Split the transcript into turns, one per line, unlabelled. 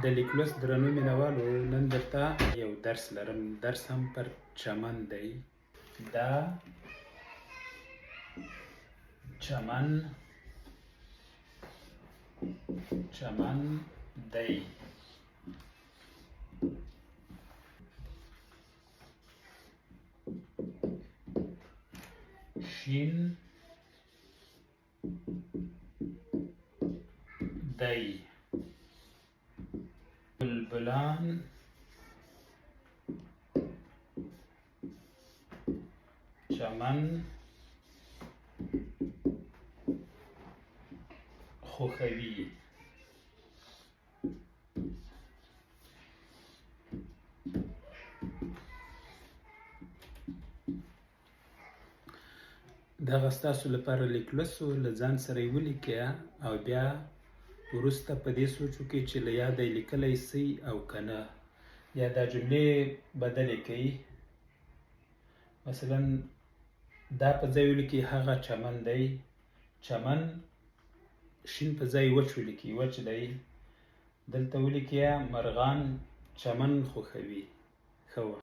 د لیک لوست درنو مینوالو، نن درته یو درس لرم. درس هم پر چمن دی. دا چمن چمن دی. شین دی. بلبلان چمن خوښوي. دغه ستاسو لپاره لیک لوست و، له ځان سره یې ولیکئ او بیا وروسته په دې سوچ وکړئ چې له یاده یې لیکلی سئ او که نه. یا دا جملې بدلې کړئ، مثلا دا په ځای ولیکئ هغه چمن دی، چمن شین په ځای وچ ولیکئ، وچ دی. دلته ولیکئ مرغان چمن خوښوي. ښه وه.